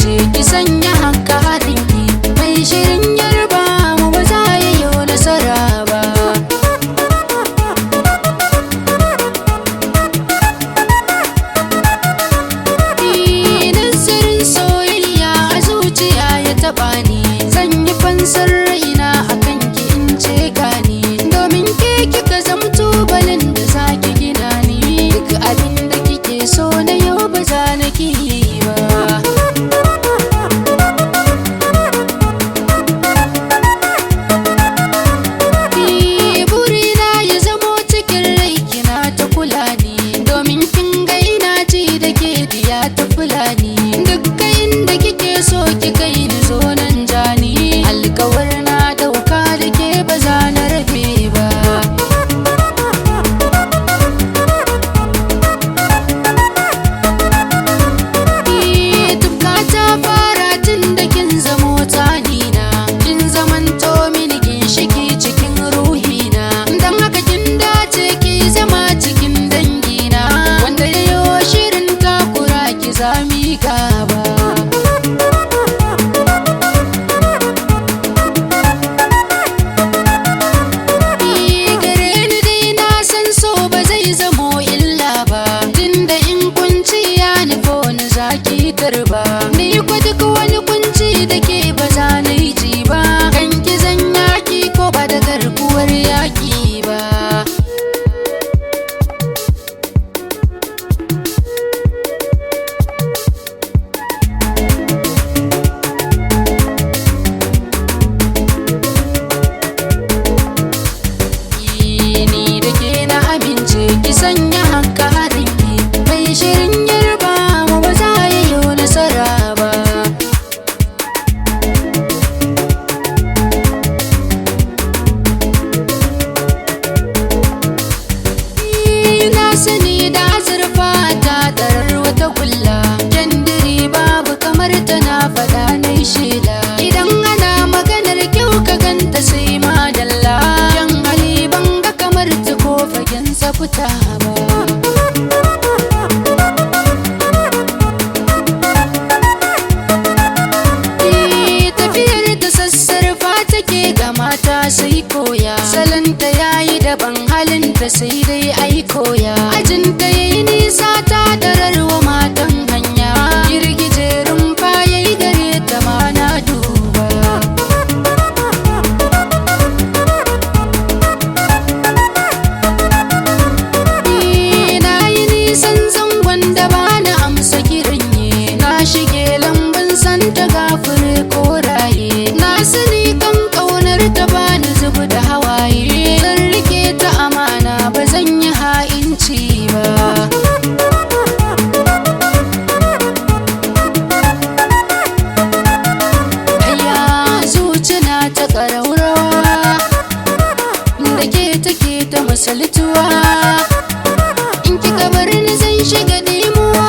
amince ki sanya hankalinki. Mai shirin yarba mu ba za ya yi nasara ba. Nazarin soyayya a zuciya ya taɓa ni. Zan yi fansar raina a kan ki in ce gani. Domin ke kika zama tubalin da za ki gina ni. Duk abin da kike so na yau ba za na ki ba. Burina ya zamo cikin rai kina ta kula ni. Domin kin ga ina ji da ke diya ta fulani. Duk inda kike so ki kai ni zo nan jani. Alkawar na dauka da ke ba za na rabe ba. Tufka ta fara tun da kin zamo tsanina. Kin zamanto mini ginshiki cikin ruhina. Don haka kin dace ki zama cikin dangina. Wanda ya yo shirin takura ki zami gaba. Gare ni dai na san so ba zai zamo illa ba. Tunda in kunci ya nufo ni zaki tarba. Ni kwa duk wani kunci da ke ba za na yi ji ba. Kan ki zan yaki ko ba da garkuwar yaki ba. Ni da ke na amince ki sanya hankalinki. Mai shirin yarba mu ba za ya yi nasara ba. Na sani da azurfa ta tarar wata gulla. Kyandiri babu kamar tana faɗa na shela. Idan ana maganar kyau ka ganta sai madalla. Yan hali banga kamar ta ko fagen tsafta ba. Tafiyar ta sassarfa take ga mata sai koya. Salonta yayi daban halinta sai dai ai koya. Ajinta yayi nisa ta dararwa matan hanya. Girgije rumfa yayi gare ta ma na duba. Na yi nisan zangon da ba na amsa kiranye. Na shige lambun santa gafure koraye. Na sani kan ƙaunar ta ba ni zubu da hawaye. Zan rike ta amana ba zan yi ha'inci ba. Aya zuciya ta ƙaraurawa da ke take ta misaltuwa. In kika bar ni zan shiga dimuwa.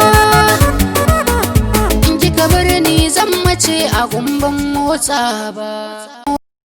In kika bar ni zan mace a gumban motsa ba.